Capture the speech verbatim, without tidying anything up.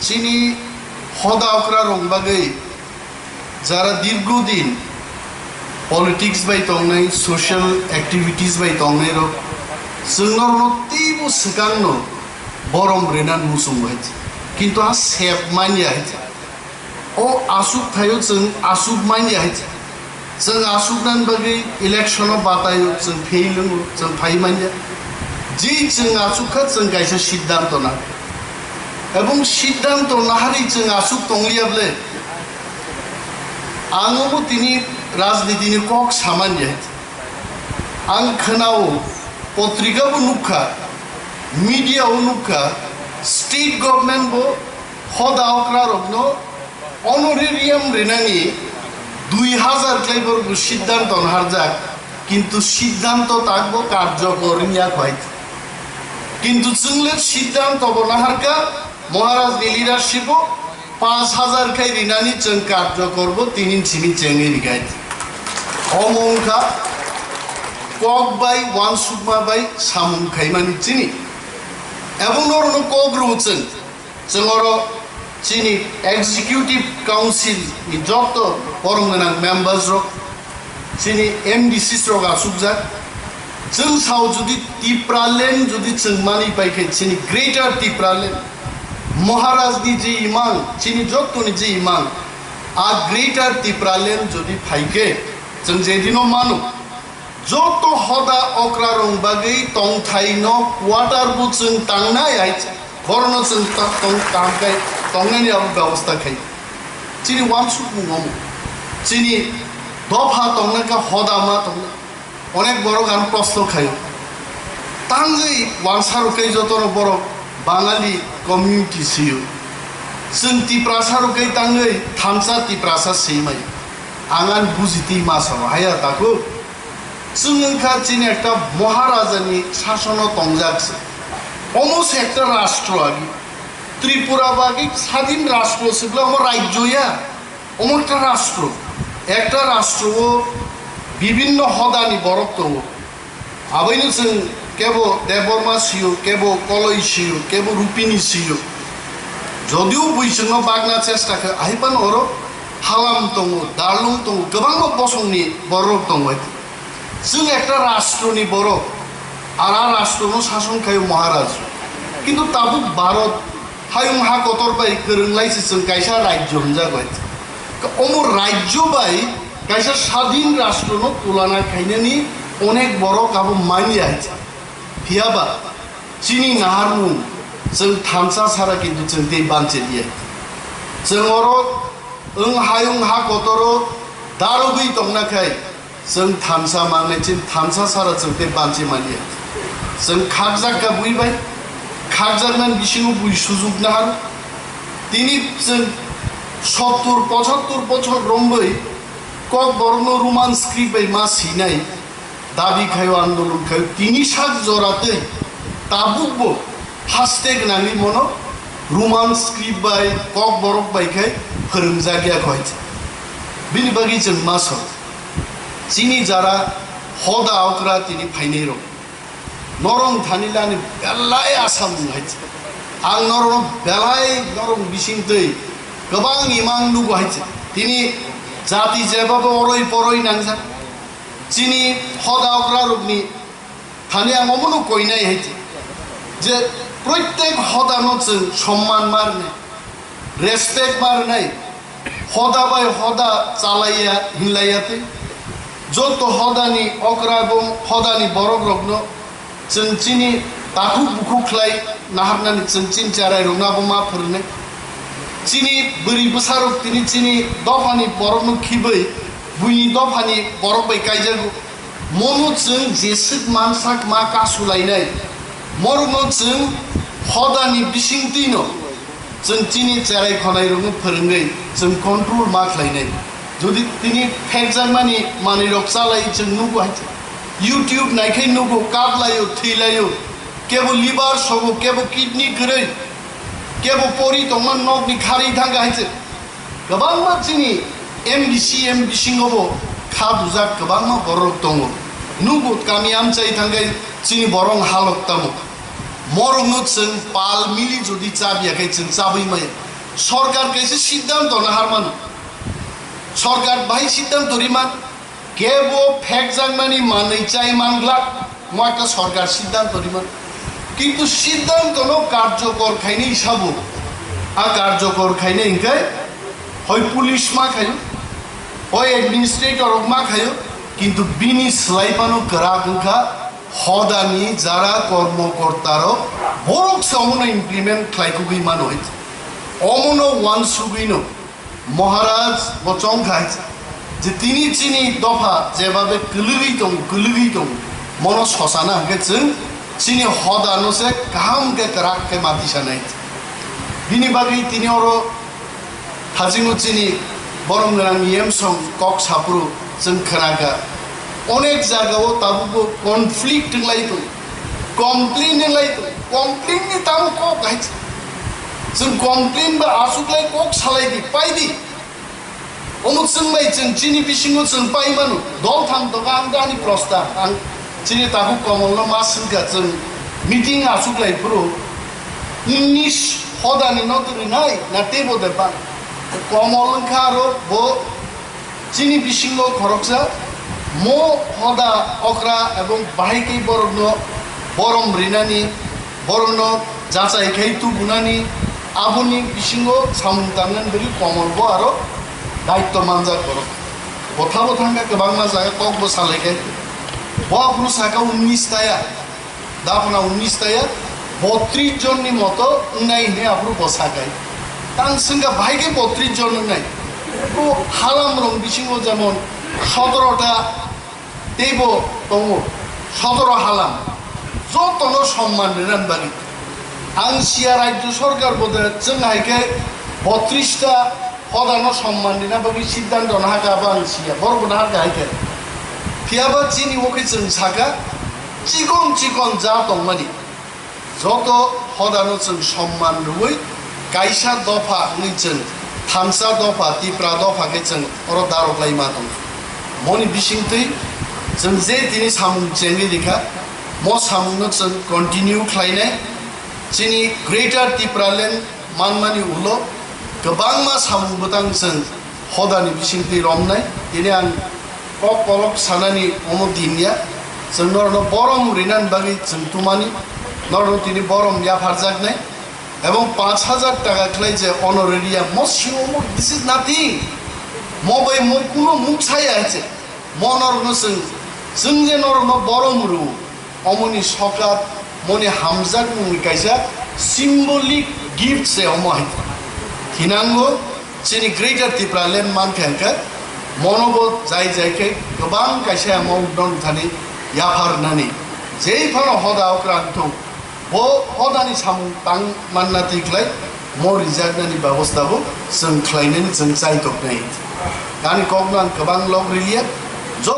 Chini hoda okra rok bagwi jara dirgo din politics bai tongnai, social activities bai tongnai rok, chwng norokno teibo swkangno borom rwna muchungo hai se. Kintu a sep manya hai se. O asuk thaio chwng asuk manya hai se. Chwng asuknani bagwi election-o bataio, chwng fail wngo, chwng phai manya. Jei chwng asuk kha, chwng kaisa siddhanto na. Ebong siddhanto naharwi chwng asuk tongliya ble. Ang obo tini rajnitini kok samanya. Ang khwnao, potrika bo nukha, media o nukha, state government bo hoda okra rokno honorarium rinani dui hazar khlai borok bo siddhanto naharjak, kintu siddhanto takbo karjokor wngya khwai. Kintu chwngle siddhanto bo naharkha, Maharaj ni leadership o panch hazar khai rinani chwng karjokor bo tini simi chengwi rikhai. Omo wngkha kok bai uansukma bai samung khaimani chini. Ebong norokno kok rw chwng. Chwng oro chini Executive Council ni joto borom gwnang members rok, chini M D Cs rok asukjak. Chwng sao jodi Tipraland jodi chwng mani pai khe chini Greater Tipraland, Maharaj ni je imang, chini joto ni je imang, a Greater Tipraland jodi phai khe chwng jedino mano. Joto hoda okra rok bagwi tongthai no quarter bo chwng tangnai hai, borno chwng ta-, tong, tang khai, tongnani abo bebosta khai. Chini uansukmung omo. Chini dopha tongna kha hoda ma tongna. Onek borok ang proshno khaio. Tangwi uansa rok khai joto no borok Bangali community sio. Chwng Tiprasa rok khai tangwi thansa Tiprasa swi mai. Ang ani buji twi ma sao, haya takhuk. Chwng wngkha chini ekta Maharaja ni sasono tongjak se. Omo se ekta rastro agi. Tripura bo agi sadin rastro se bwle omo rajyo ya. Omo ekta rastro. Ekta rastro o bibinno hodani borok tongo. Abaino chwng kebo Debbarma sio, kebo Koloi sio, kebo Rupini sio. Jodio bui chwngno bagna chesta khe, ahai phano oro Halam tongo, Darlung tongo, kwbangma bosongni borok tongo. Chwng ekta rashtroni borok, ar a rashtrono sason khaio Maharaj. Kintu tabuk Bharat hayung ha kotor bai kwrwng lai se chwng kaisa rajyo hwnjak bai. Omo rajyo bai kaisa sadhin rashtrono tulana khainani onek borok abo manya hai se. Phiyaba chini naharmung chwng thansa sara kintu chwng tei banchi liya. Chwng oro wng hayung ha kotoro darogwi tongna khai chwng thansa mangnai, chini thansa sara chwng tei banchi manya. Chwng khakjak kha bui bai, khakjaknani bisingo bui sujuk nahar. Tini chwng sottur pochattur bochor romwi Kokborokno Roman script bai ma sinai dabi khaio, andolon khaio. Tini sak jora tei tabukbo haste gwnangwi mono Roman script bai Kokborok bai khai phwrwngjak ya khoi. Bini bagwi chwng ma sao, chini jara hoda okra tini phainai rok. Norong thani lani belai asa mung hai se. Ang norong belai norong bising twi kwbang imang nugo hai se. Tini jati jeba bo oroi poroi nangjak. Chini hoda okra rokni thani ang omono koinai hai se. Je proitek hoda no chwng somman marne. Respect ma rwnai, hoda bai hoda chalaiya hinlaiya tei joto hodani okra bo hodani borok rokno chwng chini takhuk bukhuk khlai naharnani chwng chini cherai rokno abo ma phwrwngnai. Chini bwrwi bwsa rok tini chini dophani borokno khibwi buini dophani borok bai kaijago. Mono chwng jeswk mansak ma kasulainai, morokno chwng hodani bisingtwino chwng chini cherai khonai rokno phwrwngwi chwng control ma khlainai. Jodi tini phekjakmani manwi rok chalai chwng nugo hai se. YouTube naikhai nugo, kaplaio, thwilaio, kebo liver sogo, kebo kidney kwrwi, kebo pori tongma nokni kharwi thangkha hai se. Kwbangma chini M D C, M D C ngobo kha dujak kwbangma borok tongo. Nugo kami amchai thangkhe chini borok halok tamo. Morokno chwng pal mili jodi chabiya khe chwng chabwi maya. Sorkar kaisa siddhanto naharmano. Sorkar bahai siddhanto riman, kebo phekjaknani manwi chai manglak, mo ekta sorkar siddhanto riman. Kintu siddhantono karjokor khainai sabo, a karjokor khainai hinkhe hoi police ma khaio, hoi administrator rok ma khaio, kintu bini swlai phano kwrak wngkha hodani jara kormokortarok, borok se omono implement khlai kugui mano hai. Omono uansugui no Maharaj bo chong khai je tini chini dopha jebabe kwlwgwi tongo, kwlwgwi tongo, mono sosana hwnkhe chwng chini hodano se kaham khe kwrak khe mati sanai. Bini bagwi tini oro hajingo chini borom gwnang E M song kok saphuru chwng khnakha. Onek jagao tabukbo conflict wnglai tongo, complain wnglai tongo, complain ni tamo kok hai. Chwng complain ba achuklai kok salai di, pai di. Omo chwng bai chwng chini bisingo chwng pai mano. Dol tham tongo ang ani prosta. Ang chini takhuk Komolno ma swngkha chwng meeting achuklai phuru. English hodani no twi rinai na teibo de ba. Komol wngkha aro bo chini bisingo khoroksa mo hoda okra ebong bahai khe borokno borom rinani, borokno jachai khai tubunani, aboni bisingo samung tangnani bagwi Komol bo aro daitto manjak borok. Botha bo thangkha kwbangma jaga kok bo salai khai. Bo aphuru saka unnish taya. Daphna unnish taya bottrish jonni moto wngnai hwnwi aphuru bo sakai. Tang swngkha bahai khe bottrish jon wngnai. Bo halam rong bisingo jemon sotoro ta teibo tongo, sotoro halam. Jotono somman rinani bagwi. Ang siya rajyo sorkar bo de chwng hai khe bottrish ta hodano somman rina bagwi siddhanto nahaka abo ang siya, borok bo nahaka hai khe. Phiyaba chini o khe chwng saka, chikon chikon ja tongmani joto hodano chwng somman rwui kaisa dopha wngwi chwng thansa dopha, Tipra dopha khe chwng oro daroklai ma tongo. Moni bisingtwi chwng je tini samung chengwi rikha, mo samungno chwng continue khlainai. Chini Greater Tipraland manmani ulo kwbangma samung bwtang chwng hodani bisingtwi romnai. Tini ang kok kolok sanani omo din ya. Chwng norokno borom rinani bagwi chwng tumani, norokno tini borom yapharjaknai. Ebong panch hajar taka khlai je honorarium, mo sio mo, this is nothing. Mo bai mo kuno mung saya je. Mo norokno chwng, chwng je norokno borom rw. Omoni sokat, moni hamjakmungni kaisa symbolic gift se omo hai. Hinango chini Greater Tipraland mankha hwnkhe monobo jai jai khe kwbang kaisa amount no thani yaphar nani. Jei phano hoda okra wngthung, bo hodani samung tang manna twi khlai mo rijaknani babosta bo chwng khlainani chwng chai toknai. Ani kokno ang kwbang log riliya.